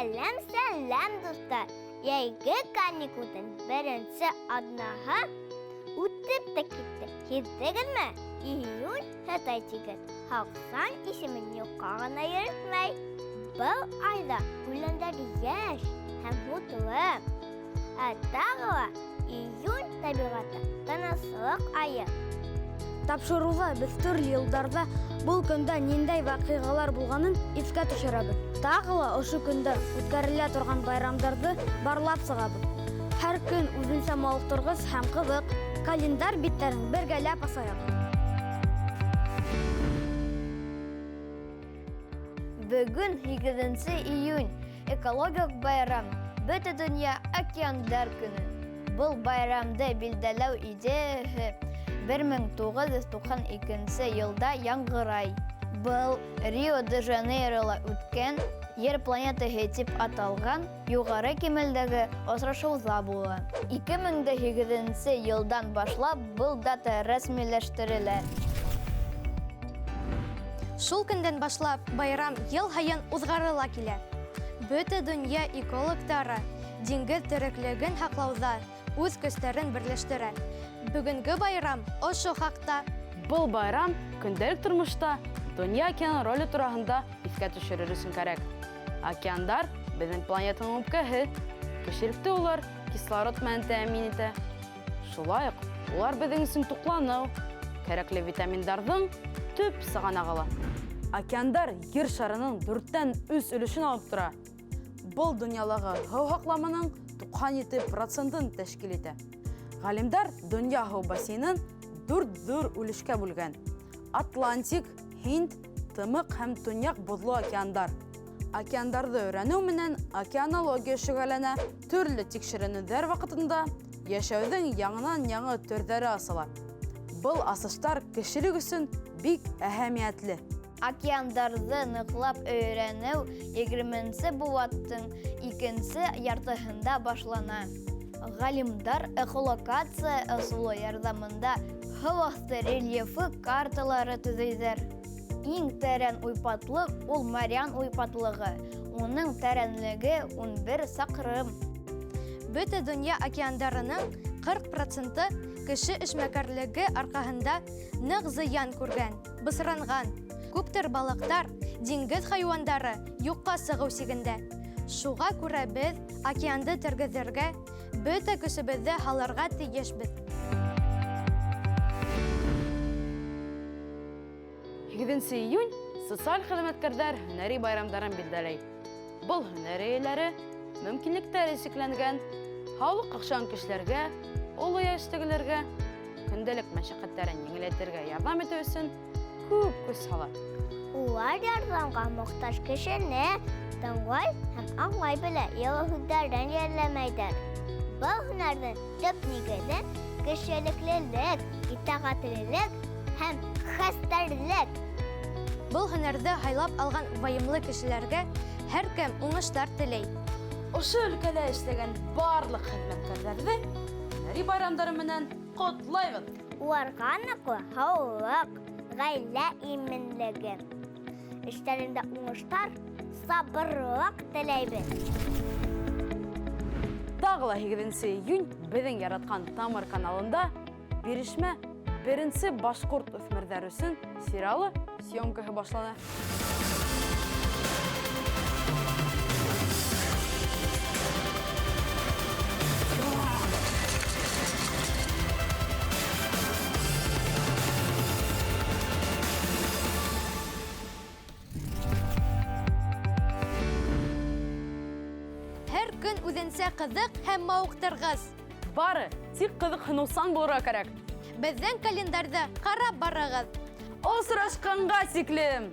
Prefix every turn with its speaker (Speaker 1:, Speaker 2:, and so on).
Speaker 1: Сәләм, сәләм, дуҫтар! Йәйге каникулдың беренсе аҙнаһы үтеп тә китте. Һиҙҙегеҙме? Июнь һытай тигеҙ. Һаҡсан исемен юҡҡа ғына йөрөтмәй. Был айҙа үләндәр йәш һәм һутлы. Ә тағы ла июнь тәбиғәте тыныслыҡ айы.
Speaker 2: Тапшырыуҙа беҙ төрлө йылдарҙа был көндә ниндәй ваҡиғалар булғанын иҫкә төшөрәбеҙ. Тағы ла ошо көндә үткәрелә торған байрамдарҙы барлап сығабыҙ. Һәр көн үҙенсә мауыҡтырғыс һәм ҡыҙыҡ. Календарь биттәрен бергәләп асайыҡ.
Speaker 3: Бөгөн 8 июнь, экологик байрам, бөтә донъя океандар көнө. Был байрамды билдәләү идеяһы 1992 йылда яңғырай. Был Рио-де-Жанейрола үткән Ер планетаһы тип аталған юғары кимәлдәге осрашыуҙа була. 2008 йылдан башлап был дата рәсмиләштерелә.
Speaker 2: Шул көндән башлап байрам йыл һайын уҙғарыла килә. Бөтә донъя экологтары диңгеҙ тереклеген һаҡлауҙа үҙ көстәрен берләштерә. Бөгөнгө байрам ошо хаҡта.
Speaker 4: Был байрам көндәлек тормошта донъя океаны роле тураһында иҫкә төшөрөр өсөн кәрәк. Океандар беҙҙең планетаның үпкәһе. Кешелекте улар кислород менән тәьмин итә. Шулай уҡ улар беҙҙең өсөн туҡланыу, кәрәкле витаминдарҙың төп сығанағы ла. Океандар ер шарының 3/4 өлөшөн алып тора. Был донъялағы һыу һаҡламының 97% тәшкил итә. Ғалимдар донъя һыу бассейнын 4 ҙур өлөшкә бүлгән. Атлантик, Һинд, Тымыҡ һәм Төньяҡ боҙло океандар. Океандарҙы өйрәнеү менән океанология шөғөлләнә. Төрлө тикшеренеүҙәр ваҡытында йәшәүҙең яңынан-яңы төрҙәре асыла. Был асыштар кешелек өсөн бик әһәмиәтле.
Speaker 3: Океандарҙы ныҡлап өйрәнеү 20-нсе быуаттың икенсе яртыһында башлана. Ғалимдар эхолокация ысулы ярҙамында һыу аҫты рельефы карталары төҙөйҙәр. Иң тәрән уйпатлыҡ ул Мариан уйпатлығы. Уның тәрәнлеге 11 саҡрым.
Speaker 2: Бөтә донъя океандарының 40% кеше эшмәкәрлеге арҡаһында ныҡ зыян күргән, бысранған. Күптер балыҡтар, диңгеҙ хайуандары юҡҡа сығыу сигендә. Шуға күрә беҙ океанды тергеҙергә, бөтә көсөбөҙҙө һалырға тейешбеҙ.
Speaker 4: 8 июнь социаль хеҙмәткәрҙәр һөнәри байрамдарын билдәләй. Был һөнәр эйәләре мөмкинлектәре сикләнгән, һаулыҡ ҡаҡшаған кешеләргә, оло йәштәгеләргә көндәлек мәшәҡәттәрен еңеләйтергә ярҙам итеү өсөн күп көс һала.
Speaker 1: Улар ярҙамға мохтаж кешене тыңлай һәм аңлай белә, йылы һүҙҙәрен йәлләмәйҙәр. Был һөнәрҙең төп нигеҙе кешелеклелек, итәғәтлелек һәм хәстәрлек.
Speaker 2: Был һөнәрҙе һайлап алған вайымлы кешеләргә һәр кем уңыштар теләй.
Speaker 4: Ошо өлкәлә эшләгән барлыҡ хеҙмәткәрҙәрҙе һөнәри байрамдары менән ҡотлайбыҙ.
Speaker 1: Уларға ныҡлы һаулыҡ, ғаилә именлеге, эштәрендә уңыштар, сабырлыҡ теләйбеҙ.
Speaker 4: Тағы ла 8 июнь беҙҙең яратҡан Тамыр каналында бирешмә беренсе башҡорт үҫмерҙәр өсөн сериалы съемкаһы башлана.
Speaker 2: Һәр көн үҙенсә ҡыҙыҡ һәм мауыҡтырғыс.
Speaker 4: Бары тик ҡыҙыҡһыныусан булырға кәрәк.
Speaker 2: Беҙҙең календарҙы ҡарап барығыҙ.
Speaker 4: Осрашҡанға тиклем!